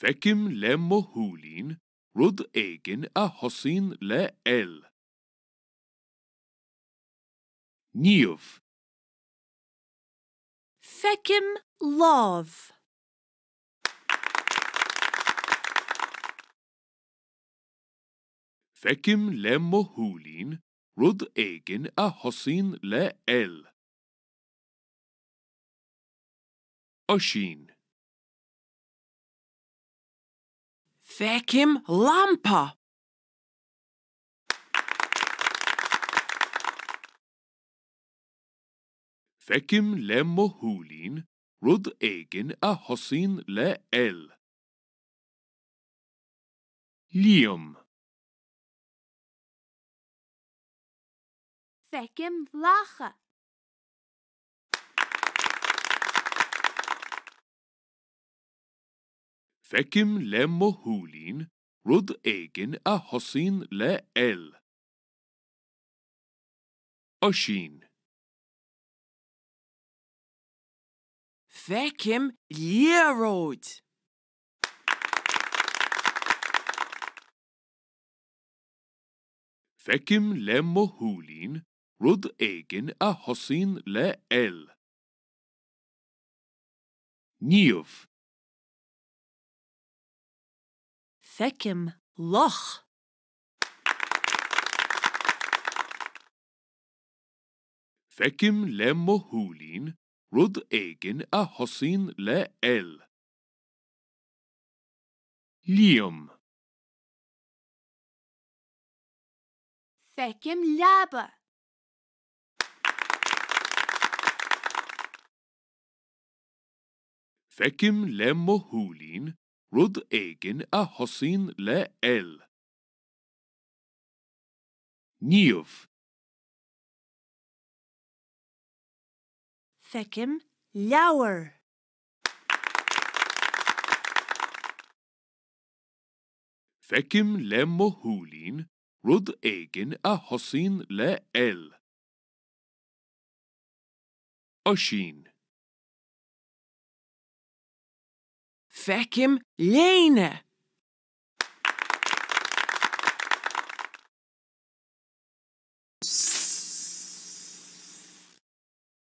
Feicim le mo shúilín rud éigin a thosaíonn le L. Niamh. Feicim lámh. Feicim le mo shúilín rud éigin a thosaíonn le L. Oisín. Feicim lampa. Feicim le mo shúilín rud éigin a thosaíonn le L. Liam. Feicim lacha. Feicim le mo shúilín rud éigin a thosaíonn le L. Oisín. Feicim liathróid. Feicim le mo shúilín rud éigin a thosaíonn le L. Niamh. Feicim luch. Feicim le mo shúilín rud éigin a thosaíonn le L. Liam. Feicim leaba. Feicim le mo shúilín rud éigin a thosaíonn le L. Niamh. Feicim leabhar. Feicim le mo shúilín rud éigin a thosaíonn le L. Oisín. Feicim léine.